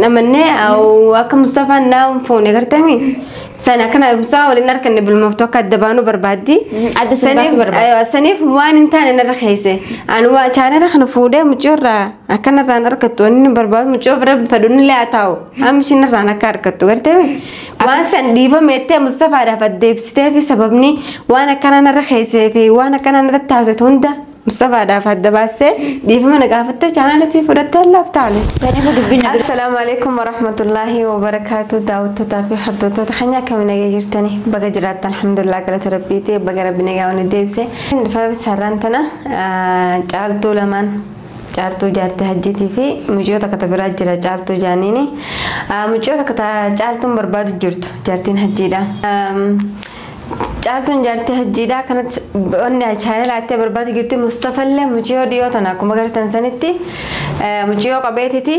Namanne akka Mustafaan naa fuune gartami. Sana kana Mustafaa waliin harkanne bilmooftu akka adda baanuu barbaaddi. Adda sin baasuu barbaaddi. Saniif waan hin taane narra keesse. Ani waa chaanala kana fuudhee mucoo irraa akkanarraan argattu wanni inni barbaadu mucoo bira fedhuun illee haa taa'u. Amma ishiin irraan akka argattu gartami. Waan san dhiifameettee Mustafaadhaaf addeebisitee fi sababni waan akkana narra keessee fi waan akkana narra taasisu hunda Mustafaadhaaf adda baastee dhiifama na gaafattee chaanala sii fudhattee allaaf taale. Saniifuu dubbiin na bira. Assalaamu alaikum warahmatullahi wabarakaatu. Daawwattootaa fi hordoftoota keenya, akkam nagaa jirtani? Baga jiraattan. Alhamdulillah, galata rabbiiti, baga rabbi nagaa wani deebise. Dhufaa sarraan tana caaltuu lamaan, caaltuu jaartii hajjiitii fi mucayyoo takka biraa jira, caaltuu jaaniini. Mucayyoo takka caaltuun barbaadu jirtu jaartiin hajjiidha. Caaltuun jaartii hajjiidha kanatti wanni chaanalaattee barbaadu jirti. Mustafallee mucayyoo dhiyoo tana akkuma gartan sanitti mucayyoo qabeetiti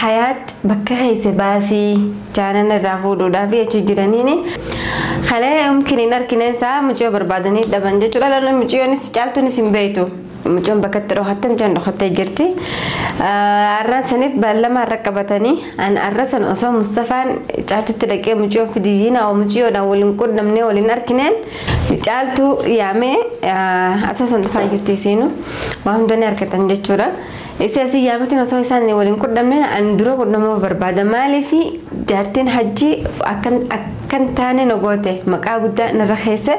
hayaat bakka keesse baasii chaanala irraa fuudhuudhaaf jechuu jiraniini. Kalee mumkin hin argineensaa mucayyoo barbaadanii dhaban jechuudha. Lalloo mucayyoonis caaltuunis hin beektu. Mucaan bakka itti dhokatte, mucaan dhokattee jirti. Har'aan saniif beellama har'a qabatanii an har'a san osoo Mustafaan caaltutti dhaqee mucayyoo fidiyyiin haa mucayyoodhaan waliin qunnamnee waliin argineen caaltuu yaamee asa san dhufaa jirti, isiinu waa hunda ni argatan jechuudha. Isa asii yaamutiin osoo isaan waliin qunnamneen an dura qunnamuu barbaada. Maaliif jaartiin hajji akkan taane na goote, maqaa guddaa narra keesse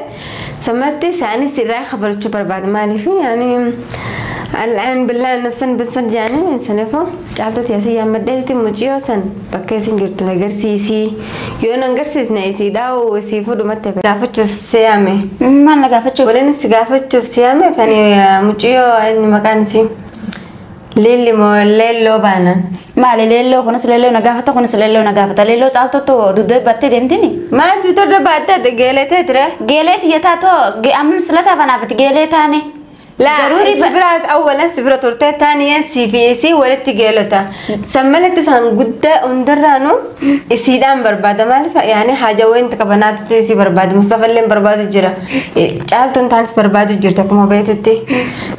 samatti isaanis irraa kafalchuu barbaada. Maaliif yaani الآن بالله نسن بسن جاني سنفو caaltuuti asii yaammadheeti mucayyoo san bakka isin jirtu agarsiisii, yoo na agarsiisne isii dhaa'u isii fudhumatti gaafachuuf siyaame. Maal na gaafachuuf? Waliin si gaafachuuf siyaame. Fani mucayyoo inni maqaan isii Leelli moo Leelloo baanan. Maali leelloo? Kunis leelloo na gaafata, kunis leelloo na gaafata. Leelloo caaltotto dugda battee deemtini? Maal dugda baattee geeletee ture? Geelee tiyya taatoo amma silata fanaafati geelee taane. لا sibiraas awwalan sibira turte, taaniyan sii fi isii walitti geelota. San malatti san guddaa hundarraanu isiidhaan barbaada. Maaliif yaani haja wayinti qabanaatutu isii barbaada. Mustafalleen barbaadu jira. Caaltuun taanis barbaadu jirti akkuma beektutti.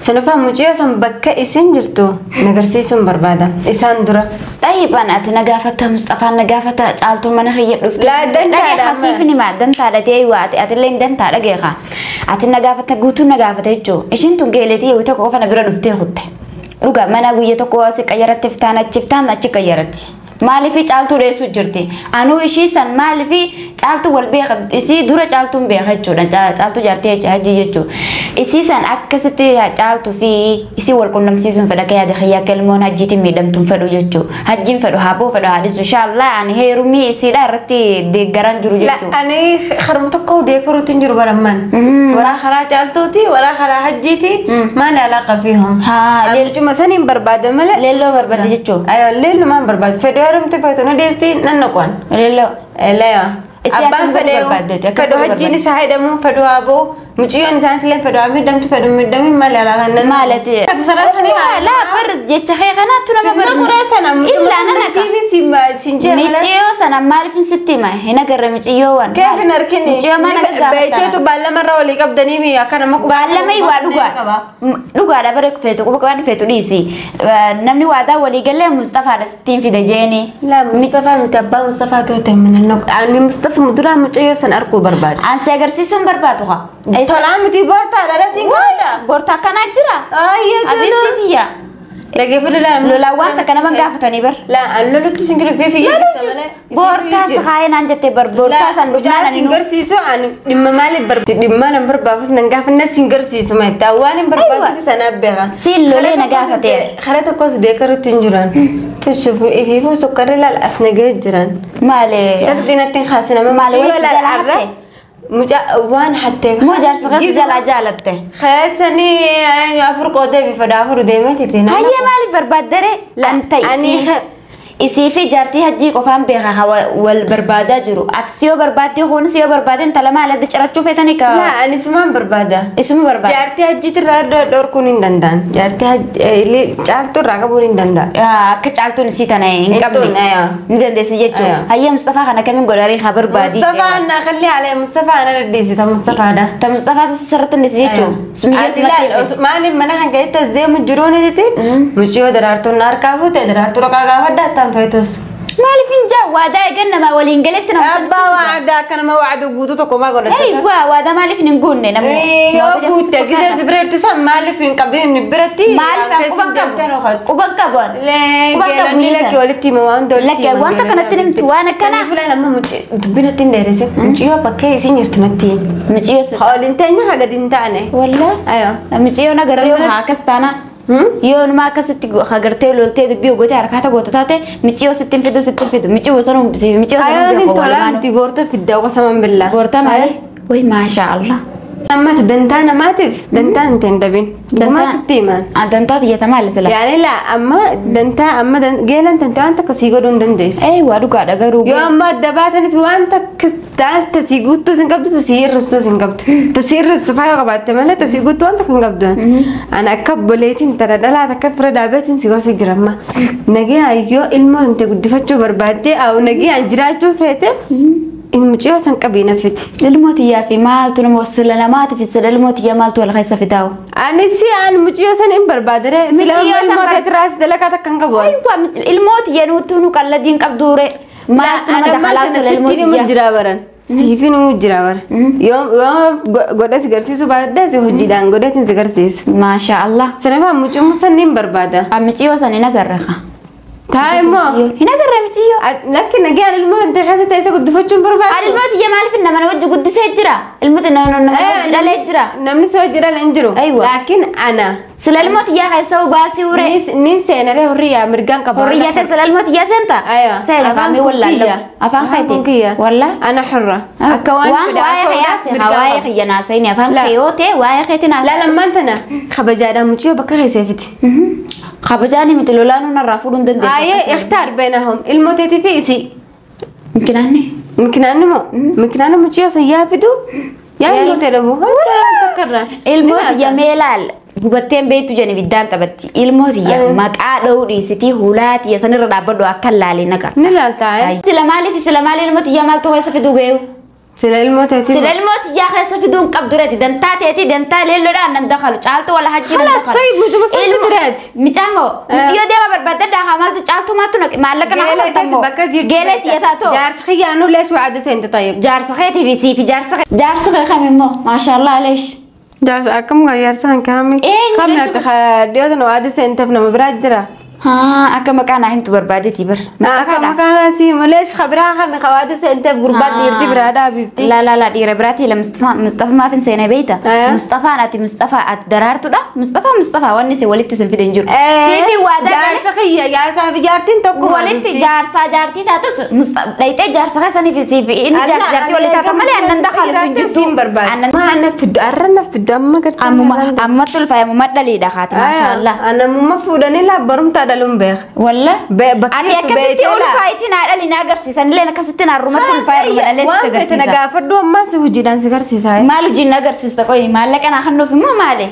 Sanufaa mucayyoo san bakka isin jirtu nagarsiisuun barbaada. Isaan dura. Xayyiban ati na gaafata, Mustafaan na gaafata, caaltuun mana kiyya dhufte. Laa dantaadha. Hasiifni maa dantaadha ta'e waa ati atillee dantaadha geeqa. Ati na gaafata, guutuun na gaafata jechuun ishiin tun geeletii yoo tokko qofa na bira dhuftee kutte. Dhuga mana guyya tokko asi qayyaratti iftaan achi iftaan achi qayyaratti. Maaliif caaltuu dheessuu jirti? Anuu ishii san maaliif caaltuu wal beeka, isii dura caaltuun beeka jechuudha. Caaltuu jaartii hajji jechuudha. Isii san akkasitti caaltuu fi isii wal qunnamsiisuun fedha akka yaada kiyyaa akka ilmoon hajjiitiin miidhamtuun fedhu jechuudha. Hajjiin fedhu haaboo fedhu haadhisu inshallah ani heerumii isiidha irratti deeggaran jiru jechuudha. Ani haruma tokko deeggaruutti hin jiru baramman. Waraa karaa caaltuuti, waraa karaa hajjiiti, maal alaaqa fiihum. Mucuma saniin barbaada malee. Leelloo barbaadde jechuudha. Ayoo, leellumaan barbaada. Fedhu heerumti feetu na deessi nan naqoon. Leelloo. Leeyo. Isii Abbaan akkam godhuu fedhe barbaaddeeti? Akkam fedhu godhuu hajjiin isaa hidhamu, fedhu haaboo mucayyoon isaaniitillee fedhu haa miidhamtu, fedhu miidhamin malee alaaqaa nan. Maalati? Laa barris jecha kee kanaattu nama Sinna quree sana mucuma Illaa sana nan akka. tiivi siin jee malee. Miciyyoo sana maaliif sitti hima? Hin agarre miciyyoowwan. Keef hin argine. Miciyyoo maal akka Beekteetu gaafatana? baallama irra walii qabdanii mi akka nama quba. Baallama waa dhugaadha. Dhugaadha bare feetu quba qaban feetu dhiisi. Namni waadaa walii galee Mustafaadha sittiin fide jeeni. Laa Mustafaa miti, abbaa Mustafaa ta'e mana ani Mustafa duraa mucayyoo sana arguu barbaada. Ansi agarsiisuun barbaadu haa. Tolaa miti, boortaadha rasiin godha. Boortaa akkanaa jira. Ayyee. Abiibti tiyya. Dhageeffadhu laa. Lolaan wanta kana nama gaafatanii bar. Laa an lolutti sin giru fi fi malee. Boortaa si kaayee naan jettee bar boortaa san dhufnaan ani sin garsiisu ani dhimma maaliif barbaadu, dhimma nan barbaadu nan gaafanna sin garsiisu matta waan hin barbaaduuf sanaaf beeka. Siin lolee na gaafateera. Kara tokkos deekarutti hin jiran. Tushufu ifiifuu sukkarri laal as nagahee jiran. Maali? Dafdii natti hin kaasina. Maali wayii si jalaa hatte? Mucaa waan hattee. Moo jaarsa keessa jalaa jaalatte? Keessanii afur qoodee bifa afur deemee titi. Hayyee, maaliif barbaaddere? An ta'e isii fi jaartii hajjii qofaan beeka wal barbaadaa jiru. Ati si yoo barbaadde, kunis yoo barbaade, intala maal adda cirachuu feetanii ka? Laa ani isumaan barbaada. Isuma barbaada. Jaartii hajjiitirraa dhorkuun hin danda'an. Jaartii caaltuu irraa qabuun hin danda'an. Akka caaltuun isii tana hin qabne. Ni dandeessi jechuudha. Hayyee, Mustafaa kana kamiin godharee haa barbaadii? Mustafaa na kalli haala Mustafaa na daddeessita Mustafaadha. Ta Mustafaatu sirriitti hin jechuudha. Maaliif mana kan keessatti zeemu jiruun titi mucayyoo daraartuun na harkaa fuute, daraartuu dhaqaa gaafadha. Dantaan feetus. Maaliif hin jaa waadaa eegan namaa waliin galetti nama. Abbaa waadaa akka nama waada guutuu tokko maa godhatte? Eeywa waadaa maaliif hin guunne namni? Yoo guutte gisee si bira jirtu san maaliif hin qabin biratti? Maaliif quban qabu? Quban qabu. Geelonni lakkee walitti hima waan walitti Lakkee wanta kanatti nimti waan akkanaa. Sanii filaan amma dubbi natti hin dheeressin. Muciyyoo bakka isin jirtu natti himi. Muciyyoo. Waliin teenya haga hin taane. Wallaa. Ayoo. Muciyyoo nagarree haa akkas taanaa. Yoo numa akkasitti agartee loltee dubbii gootee harkaata gootu taate micciyoo sittiin fidu sittiin fidu micciyoo sana micciyoo sana Ayoon tola miti goorta fiddaa qosaman billaa. Goorta maali? Way maasha Allah. Ammati dantaa namaatiif dantaa hin ta'in dabin. Dhugumaa sitti himan. Dantaa tiyyata maali sila? Yaani laa amma dantaa amma geelan tante waan takka sii godhuu hin dandeessu. Ee waa dhugaadha garuu. Yoo amma adda baatanis waan takka tasii guutuu sin qabdu tasii hir'istuu sin qabdu. Tasii hir'istu faa qabaatte malee tasii guutuu waan takka hin qabdu. Ani akka obboleetiin tana dhalaa takka fira dhaabeetiin si gorsa jira amma. Nagee yoo ilmoo tante guddifachuu barbaaddee nagee jiraachuu feete. Muciyyoo san qabiina fiti. Ilmoo tiyyaa fi maaltu nama sila namaatiif sila ilmoo tiyyaa maaltu wal keessa fitaa'u. Ani si an muciyyoo san hin barbaadne sila ilmoo teetiraas dalagaa takka hin qabu. Aywa ilmoo tiyyaa nuti nu qalladiin qabduure maaltu nama dakalaa sila ilmoo tiyyaa. Jira baran. Siifi nu jira baran. Yoo godhe si garsiisu baadhee si hojiidhaan godheetiin si garsiisa. Maasha Allah. Sanaafaa muciyyoo san hin barbaada. Muciyyoo san hin agarra. Taa immoo. Hin agarre muciyyoo. Lakki nagayaan ilmoo tante keessa teessee guddifachuun barbaadu. Ilmoo tiyya maaliif nama wajji guddisee jira? Ilmoo tiyya nama wajji dhalee jira. Namni si wajji dhalee hin jiru. Laakiin ana. Sila ilmoo tiyyaa keessa baasii ure. Ni seenaree hurriyaa mirgaan qaba. Hurriyaa ta'e sila ilmoo tiyyaa seenta? Seena qaamee wallaallee. Afaan keeti. Wallaa. Ana hurra. Akka waan fedhaa waa'ee kiyya naasayini afaan kee yoo ta'e waa'ee keeti naasayini. Laalammaan tana kabajaadhaan muciyyoo bakka keesseefiti. Kabajaan miti lolaanuu narraa fuudhuu hin dandeessu. Ayyee ikhtaar bainahum ilmoo teetii fi isii. Mikinaanni. Mikinaanni moo? Mikinaanni muciyyoo san yaa fidu yaa ilmoo tee dhabu. Ilmoo tiyya mee laal gubatteen beektu jedhani ibiddaan taphatti. Ilmoo tiyya maqaa dha'uu dhiisitii hulaa tiyya sanirra dhaabbadhu akka laalee nagar. Ni laaltaa. Sila maaliif sila maaliif ilmoo tiyya maaltu keessa fiduu ga'eewu? Sila ilmoo teetii. Sila ilmoo tiyyaa keessa fiduu hin qabdu reeti dantaa teetii dantaa leelloodhaan nan dakalu caaltu wala hajji nan dakalu. Khalas tayyib mutuma san fidu reeti. Micaamo muciyyoo deema barbaadadhaa haa maaltu caaltu maaltu maallaqa na hafatammoo. Bakka jirtu. Geelee tiyya taatoo. Jaarsa kiyyaanuu leesh waada seente tayyib. Jaarsa keetii fi siifi jaarsa kee. Jaarsa kee kam immoo maashaallah aleesh. Jaarsa akkam jaarsa kan kami. Kami ati dhiyootan waada seenteef nama biraa jira. Akka maqaa naa himtu barbaadeeti bir. Akka maqaa naa si malees khabiraa kami qabaate seenteef gurbaan dhiirti biraadha habibti. La la la dhiira biraati la Mustafa maaf hin seenee beeyta. Mustafaan ati Mustafa ati daraartudha. Mustafa Mustafa wanni isin walitti isin fide hin jiru. Siifi waadaa jaarsa kiyya jaarsaa fi jaartiin tokkuma. Walitti jaarsaa jaartii taatus dhayxee jaarsa keessanii fi siifi inni jaarsa jaartii walitti taatan malee annan dakalu sun jirtu. Siin barbaade. Maa na fiddu arra na fiddu amma gartee. Ammuma ammatti ulfaa'e ammuma dhaliidha kaati maashaallah. Anamuma fuudhanii laa barumtaa dhaluun beeka. Walla. Ati akkasitti ulfaayitii naa dhali na agarsiisan illee akkasitti naa rumatti ulfaayee ruma dhalee sitti agarsiisa. Waan feete na gaafadhu ammas hojiidhaan si agarsiisa. Maal hojiin na agarsiista qoyi maallaqa naa kennuuf immoo maali?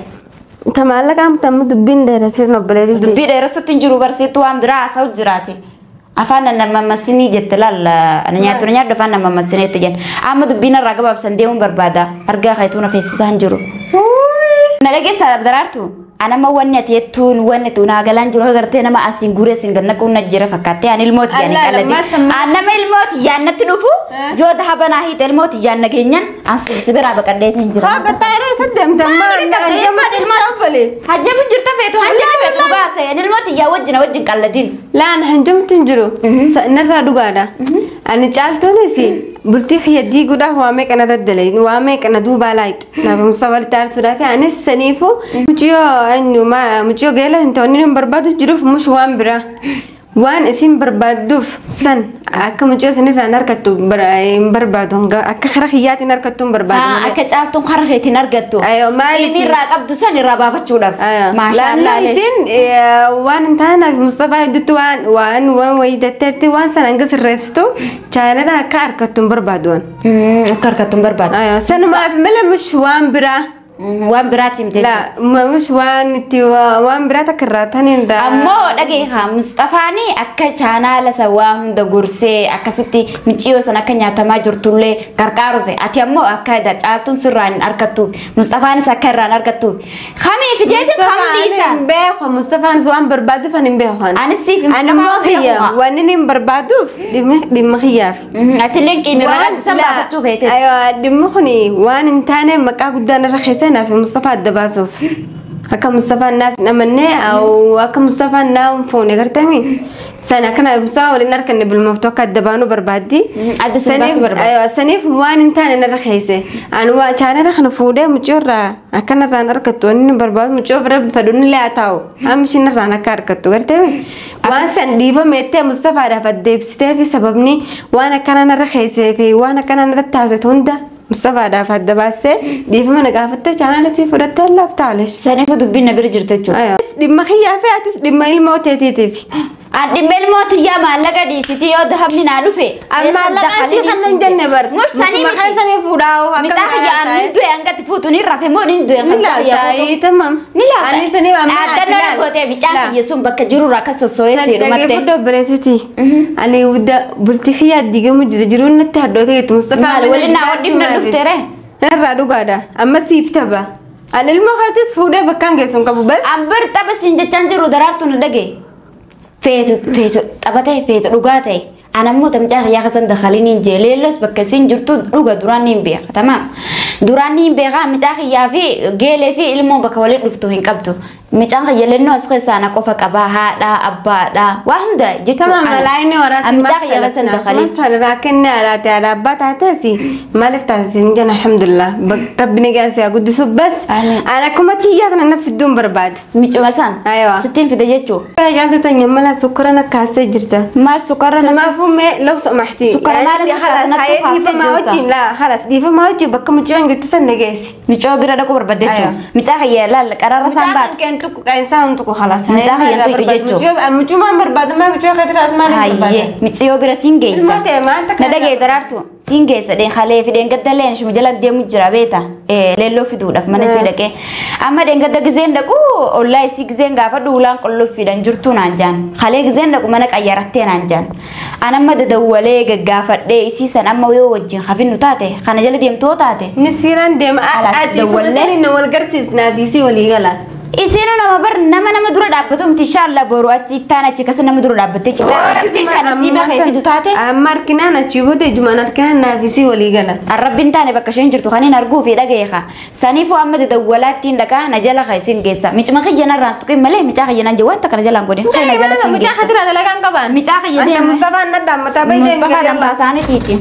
Ta maallaqa amta dubbiin dheeressee obboleettii. Dubbii dheeressutti hin jiru barsiiftuu waan biraa haasa'u jiraati. Afaan nama mammasinii jette laalla ana nyaattu nyaadhu afaan nama mammasineetti jenna. Amma dubbiin irraa gabaabsan deemuun barbaada. Argaa keetuu na feessisaa hin jiru. Na dhageessaa daraartu. Anama wanni ati jettuun wanni ati naa galaan jiru agartee nama asiin guuree asiin gannaquun na jira fakkaattee ani ilmooti yaani qalladee. An nama ilmooti yaannatti dhufu yoo dahaba naa hiite ilmooti yaanna geenyan an si biraa baqadheetiin jira. Haa qaxxaaree isa deemte ammaa Hanjamu jirta feetu hanjami feetu baase ani ilmooti yaa wajjina wajjin qalladin. Laan hanjamtu hin jiru narraa dhugaadha. Ani caaltuunis bultii kiyya diiguudhaaf waa meeqa na daddale waa meeqa na duubaa laayit. Naafumsa walitti aarsuudhaaf anis saniifuu muciyyoo eenyuma muciyyoo geela hin ta'u inni barbaadu jiruuf mush waan biraa waan isin barbaadduuf san akka muciyyoo sanirraan harkattu hin barbaadu akka kara kiyyaatiin harkattu hin barbaadu. Akka caaltuun kara keetiin argattu. Maaliif irraa qabdu san irraa baafachuudhaaf. Maashaallah. Isin waan hin taaneef Mustafaa hedduutti waan waan waan wayii datteerti waan san hanga sirreessitu chaayinadha akka harkattu hin barbaadu waan. Akka harkattu hin barbaadu. Sanumaaf malee mush waan biraa. Waan biraati himte. La mamus waan itti waan biraa takka irraa taniin daa. Ammoo dhageekaa Mustafaani akka chaanaala isa waa hunda gorsee akkasitti miciyoo san akka nyaatamaa jirtullee gargaaruuf ati ammoo akka caaltuun sirraan hin argattuuf Mustafaanis akka irraan argattuuf kamii fideetiin kam dhiisa. Hin beeku Mustafaanis waan barbaaduuf ani hin beeku. Anis siif Ani immoo kiyya waan inni hin barbaaduuf dhimma kiyyaaf. Atillee qiimirra san baafachuu feete. Dhimmi kuni waan hin taane maqaa guddaan irra keessa naaf Mustafaa adda baasuuf. Akka Mustafaan naas hin amanne akka Mustafaan naa hin fuune gartami. Sana akkana Mustafaa waliin harkanne bilmooftu akka adda baanuu barbaaddi. Adda sin baasuu barbaaddi. Saniif waan hin taane narra keesse. Ani waa chaanala kana fuudhee mucoo irraa akkanarraan argattu waan inni barbaadu mucoo bira fedhuun illee haa taa'u. Amma ishiin irraan akka argattu gartami. Waan san dhiifameettee Mustafaadhaaf addeebisitee fi sababni waan akkana narra keessee fi waan akkana narra taasisu hunda Mustafaadhaaf adda baastee dhiifama na gaafattee chaanala sii fudhattee allaaf taalesh. Saniif dubbiin na bira jirti jechuudha. Dhimma kiyyaa fi atis dhimma ilmoo teetiitiif. An dhimma ilmoo tiyyaa maallaqa dhiisitii yoo dahabni naa dhufe. Maallaqa sii kan hin jenne bar. Mursanii miti. Maqaa sanii fuudhaa akka Mixaa kiyyaa an ni du'e hangatti fuutu ni rafe moo ni du'e Ni laata tamam. Ni laata. Ani sanii amma Dhaaddannoo na gootee bicaan kiyya sun bakka jirurraa akka sossoo'ee seerumatti. Dhaggeeffadhu obboleessiti. Ani bultii kiyyaa diigamu jira jiruun natti hadhootee jirti Mustafaa. Maal waliin naa hodhifna dhufteere? Irraa dhugaadha. Amma siif tapha. Ani ilmoo keetis fuudhee bakkaan geessu hin qabu bas. An bir tapha siin jechaan jiru daraartu na dhagee. Feetu feetu taphatee feetu dhugaa ta'e. An ammoo tamcaa kiyyaa kasan dakaliniin jee leellos bakka isiin jirtu dhuga duraan niin beeka tamaam. Duraan niin beeka micaa kiyyaa fi geelee fi ilmoo bakka waliin dhuftu hin qabdu. Micaan kiyya lennoo as keessaa na qofa qabaa haadhaa abbaadhaa waa hunda jechuudha. Tamam malaayini waraasi Micaa kiyya kasan dakalin. Salraa kenne haadhaati haadha abbaa taateesi maaliif taatesi hin jenna alhamdulillah rabbi ni gaansi haa guddisu bas. Ani akkuma tiyyaa kana na fidduun barbaada. Micuma san. Aywa. Sittiin fide jechuudha. Jaaltu nyamala sukkara na kaasee jirta. Maal sukkarra na Kanaafuu mee law samahti. Sukkara maal Yaani as خلاص kaasee hayee dhiifama wajjin laa خلاص dhiifama wajjin bakka mucaan jirtu san na geessi. Micoo bira dhaquu barbaadde jechuudha. Aywa. Micaa kiyya laal qararra isaan baatu. Mucaan keen tuqu qeensaa hin tuqu خلاص. Mucaa kiyya hin tuqu jechuudha. Mucumaan barbaada maa mucaa keetiraas maal hin barbaada? Hayyee miciyoo bira siin geessa. Ilmoo ta'e maal takka Na dhagee daraartu siin geessa dheen halee fi dheen gadda leen shuma jala deemu jira beeta. Leelloo fiduudhaaf mana sii dhaqee. Amma dheen gadda gizeen dhaqu ollaa isii gizeen gaafa dhuulaan qolloffiidhaan jirtu naan jaan. Halee gizeen dhaqu mana qayyarattee naan jaan. An amma dadawwalee gaggaafadhee isii san amma yoo wajjin hafinnu taate kana jala deemtoo taate. Inni siiraan deema Alaas ati suma dawwallee. saniin na wal garsiisnaa fi isii walii gala. Isiin nama bar nama nama dura dhaabbatu miti inshallah boru achi iftaan achi kasa nama dura dhaabbattee jirti. Rabbiin kana sii bakka fidu taate. Amma harkinaan achii booda ijumaan harkinaan naaf isii walii gala. Rabbiin taane bakka isheen jirtu kan hin arguu fi dhageeka. Saniifuu amma dadawwalaattiin dhaqaa na jala ka isin geessa. Micuma kiyya narraan tuqin malee micaa kiyya naan jawwaanta kana jalaan godhin. Kan na jala isin Mucaa geessa. khatiraa dalagaan qabaan. Micaa kiyya Anta deema. Mustafaan na dhaammataa baay'ee Mustafaa dambaa isaaniitiiti.